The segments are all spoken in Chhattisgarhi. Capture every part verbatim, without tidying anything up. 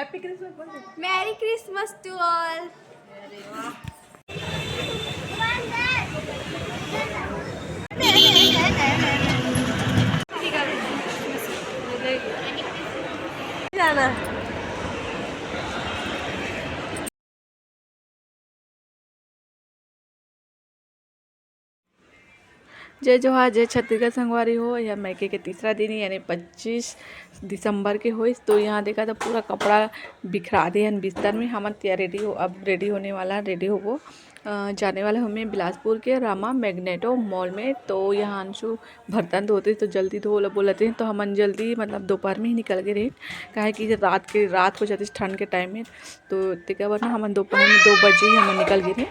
Merry Christmas to all. जय जोहार, जय छत्तीसगढ़ संगवारी हो। यह मइके के तीसरा दिन यानी पच्चीस दिसंबर के होइस। तो यहाँ देखा तो पूरा कपड़ा बिखरा दे हन बिस्तर में। हमन तैयार रेडी हो, अब रेडी होने वाला, रेडी होबो। अ, जाने वाला हमें बिलासपुर के रामा मैग्नेटो मॉल में। तो यहाँ अंशु बर्तन धोते तो जल्दी धो ला बोलते हैं, तो हमन जल्दी मतलब दोपहर में ही निकल गए रहे, काहे कि रात के, रात हो जाती ठंड के टाइम में। तो तेकर बर ना हमन दोपहर में दो बजे ही हमन निकल गए रहे।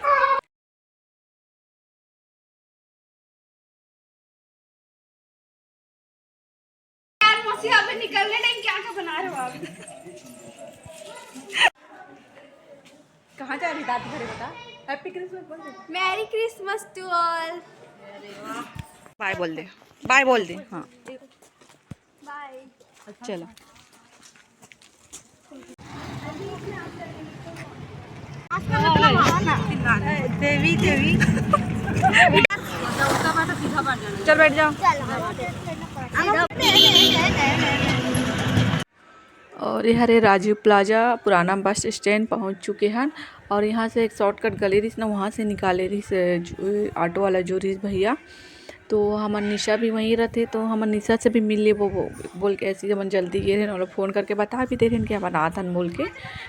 यार मौसी, अभी निकलने टाइम क्या क्या बना रहे हो आप? कहाँ जा रही दादी घरे बता? Happy Christmas बोल दे। Merry Christmas to all. बाय बोल दे, बाय बोल दे। हाँ, बाय। चलो। देवी, देवी। चल बैठ जाओ। और ये हरे राजीव प्लाजा पुराना बस स्टैंड पहुंच चुके हन। और यहाँ से एक शॉर्टकट गली रहिस ना, वहाँ से निकाले रहिस, अ, जो, ऑटो वाला जो रहिस भैया। तो हमर निशा भी वहीं रथे, तो हमर निशा से भी मिल लेबो बो-, बोल के ऐसे ही हमन जल्दी गे रहेन, ओला फोन करके बता भी दे रहेन कि हमन आत हन बोल के।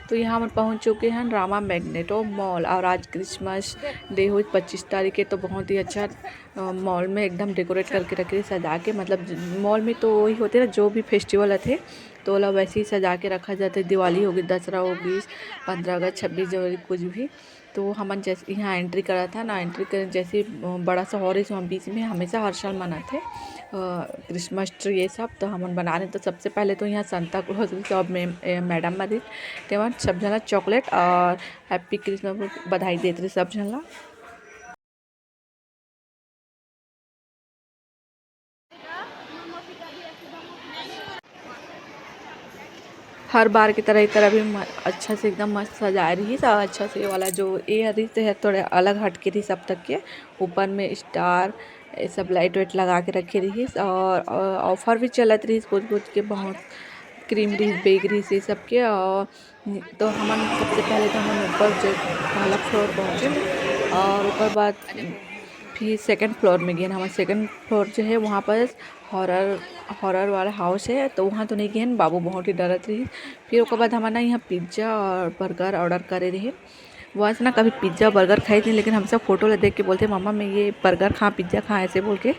तो यहाँ हमन पहुँच चुके हन रामा मैग्नेटो मॉल, और आज क्रिसमस डे हो पच्चीस तारीख के, तो बहुत ही अच्छा, अ, मॉल में एकदम डेकोरेट करके रखे, सजा के, मतलब ज-, मॉल में तो वही होते ना, जो भी फेस्टिवल आथे तो ओला वैसे ही सजा के रखा जाथे। दिवाली होगी, दसरा होगी, पंद्रह अगस्त, छब्बीस जनवरी, कुछ भी। तो हमन जैसे यहाँ एंट्री करत हन ना, एंट्री कर जैसे, अ, बड़ा सा हॉल है, वहाँ बीच में हमेशा हर साल मनाथे, अ, क्रिसमस ट्री ये सब। तो हमन बना रहे, तो सबसे पहले तो यहाँ सांता क्लॉज सब में, ए, मैडम मरी, तेमन सब जना चॉकलेट और हैप्पी क्रिसमस बधाई देत रहे सब झन ला। हर बार की तरह, ये तरह भी म-, अच्छा से एकदम मस्त सजाए रहिस। और अच्छा से ये वाला जो ये रहिस, तो ये थोड़ा अलग हट के रहिस सब तक के। ऊपर में स्टार, ये सब लाइट वाइट लगा के रखे रहिस। और, और ऑफर भी चलत रहिस कुछ कुछ के, बहुत क्रीम रहिस, बेग रहिस, ये सब के। और तो हमन सबसे पहले तो हमन ऊपर जो पहला फ्लोर पहुँचे और ओकर बाद फिर सेकंड फ्लोर में गेन। हमन सेकंड फ्लोर जो है वहाँ पर हॉरर, हॉरर वाला हाउस है, तो वहाँ तो नहीं गेन, बाबू बहुत ही डरत रही। फिर ओकर बाद हमन ना यहाँ पिज्ज़ा और बर्गर ऑर्डर करे रहे। वैसे ना कभी पिज्ज़ा बर्गर खाई थी, लेकिन हम सब फोटो ला देख के बोलते, "मम्मा, मैं ये बर्गर खा, पिज्ज़ा खा," ऐसे बोल के।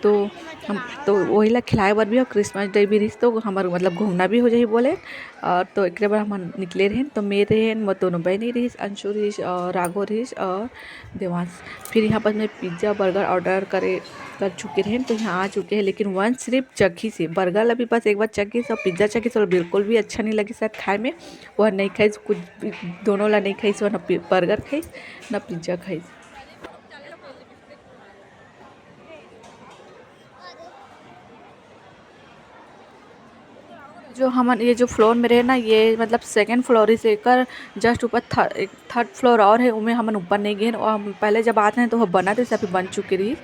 तो हम तो वही ला खिलाए बर भी और क्रिसमस डे भी रहिस, तो हमर मतलब घूमना भी हो जाही बोले। और तो एकरे बर हमन निकले रहेन, तो मैं रहेन, मोर दोनों बहिनी रहिस, अंशु रहिस और राघव रहिस और देवांश। फिर यहाँ पर मैं पिज्ज़ा बर्गर ऑर्डर करे, कर चुके रहेन, तो यहाँ आ चुके हैं। लेकिन वंश सिर्फ चखिस हे बर्गर ला भी, बस एक बार चखिस और पिज्ज़ा चखिस और बिल्कुल भी अच्छा नहीं लगिस शायद खाए में। वह नहीं खाइस कुछ भी, दोनों ला नहीं खाइस, वह ना पि-, बर्गर खाइस ना पिज्ज़ा खाइस। जो हमन ये जो फ्लोर में रहे ना, ये मतलब सेकंड फ्लोर से एकर जस्ट ऊपर थ-, एक थर्ड फ्लोर और है, उमे हमन ऊपर नहीं गेन। और हम पहले जब आते हैं तो वो बनत रहिस, अभी बन चुके रहिस,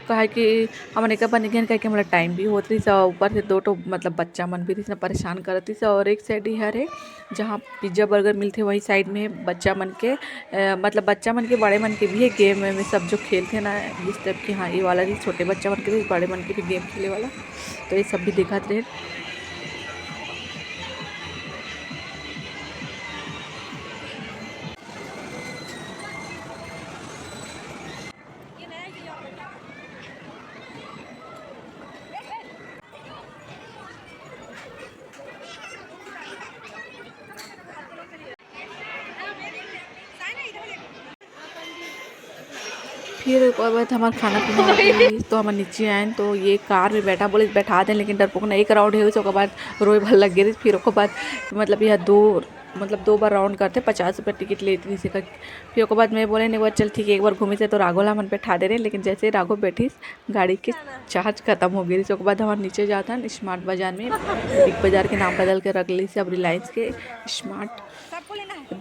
काहे कि हमन एकर बर नहीं गेन, काहे कि हमला टाइम भी होत रहिस और ऊपर से दो ठो मतलब बच्चा मन भी रहिस ना, परेशान करत रहिस। और एक साइड इहर है जहाँ पिज्ज़ा बर्गर मिलथे, वही साइड में बच्चा मन के, अ, मतलब बच्चा मन के, बड़े मन के भी है गेम में सब जो खेलथे ना, जिस टाइप के, हाँ, ये वाला भी छोटे बच्चा मन के भी, बड़े मन के भी गेम खेले वाला। तो ये सब भी देखत रहे। फिर ओकर बाद हमार खाना पीना हो गई, तो हमन नीचे आएन, तो ये कार में बैठा, बोले बैठा दें, लेकिन डरपोक ना एक राउंड है, ओकर बाद रोए भर लग गए। फिर ओकर बाद मतलब यह दो मतलब दो बार राउंड करथे, पचास रुपया टिकट लेत रहिस हे। फिर ओकर बाद मैं बोलेन एक बार चल ठीक है, एक बार घूमे से तो राघव ला हमन बैठा दे रहे, लेकिन जैसे ही राघव बैठिस गाड़ी के चार्ज खतम हो गे रहिस। ओकर बाद हमन नीचे जाथन स्मार्ट बाजार में, बिग बाजार के नाम बदल के रख लिस अब रिलायंस के स्मार्ट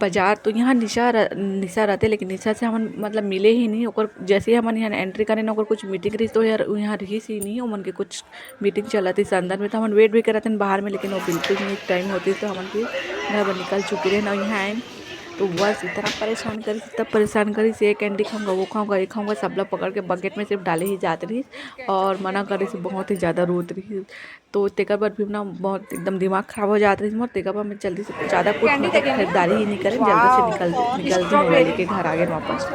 बाजार। तो यहाँ निशा र-, निशा रहते, लेकिन निशा से हमन मतलब मिले ही नहीं। ओकर जैसे ही हमन यहाँ एंट्री करेन, ओकर कुछ मीटिंग रहिस तो यार यहाँ रहिस ही नहीं, ओमन के कुछ मीटिंग चलत रहिस अंदर में, तो हमन वेट भी करत हन बाहर में, लेकिन वो बिल्कुल नहीं टाइम होतिस तो हमन फिर घर बर निकल चुके रहे ना। यहाँ आए तो बस इतना परेशान करिस, इतना परेशान करिस, ये कैंडी खाऊंगा, वो खाऊंगा, ये खाऊंगा, सबला पकड़ के बकेट में सिर्फ डाले ही जात रहिस और मना करिस, बहुत ही ज़्यादा रोत रहिस। तो तेकर बर भी ना बहुत एकदम दिमाग खराब हो जात रहिस मोर, तेकर बर मैं जल्दी से ज़्यादा कुछ मतलब खरीदारी ही नहीं करें, जल्दी से निकल निकल के मोबाइल लेके घर आ गए वापस।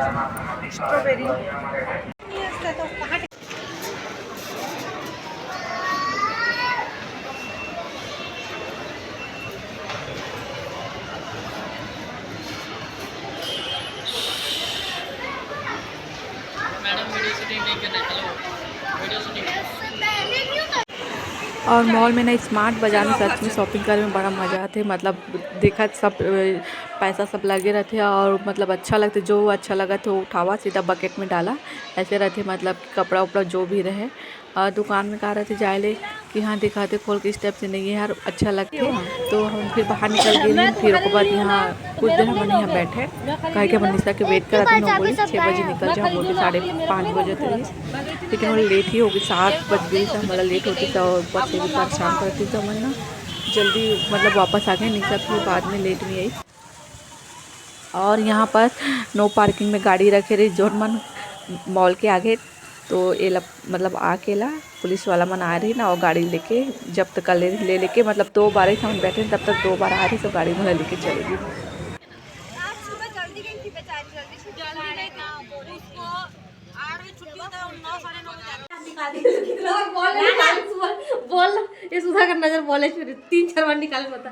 और मॉल में ना स्मार्ट बाजार में सच में शॉपिंग करे में बड़ा मजा आथे। मतलब देखत सब अ, पैसा सब लगे रहथे और मतलब अच्छा लगथे, जो अच्छा लगत हे वो उठावा सीधा बकेट में डाला, ऐसे रहथे। मतलब कपड़ा उपड़ा जो भी रहे और दुकान में का रहथे जाए ले कि हाँ दिखाते खोल के इस टाइप से नहीं है यार, अच्छा लगथे। तो हम फिर बाहर निकल गए रहे, फिर ओकर बाद यहाँ कुछ देर हमन यहाँ बैठे, काहे कि हमन निशा के वेट करत रहे, बोले छः बजे निकल जाओ, बोले साढ़े पाँच बजे तक। लेकिन वो लेट ही होगी, सात बज गई, तो हमारा लेट होती तो ऊपर से भी परेशान करती तो हमन ना जल्दी मतलब वापस आ गए, निशा फिर बाद में लेट नहीं आई। और यहाँ पर नो पार्किंग में गाड़ी रखे रही जोन मन मॉल के आगे, तो ये ला मतलब आके ला पुलिस वाला मन आ रही ना और गाड़ी लेके जब्त कर ले, ले लेके मतलब दो बार ही हम बैठे तब तक दो बार आ रही, तो गाड़ी में लेके चलेगी। आज सुबह जल्दी गई थी बेचारी, जल्दी से। जल्दी नहीं था, उसको आठ बजे छुट्टी होता है, नौ, साढ़े नौ बजे आता है। निकाल दी, कितना बार बोल रही है, सुबह बोल, ये सुधा कर नजर बोले, फिर तीन चार बार निकाल बता।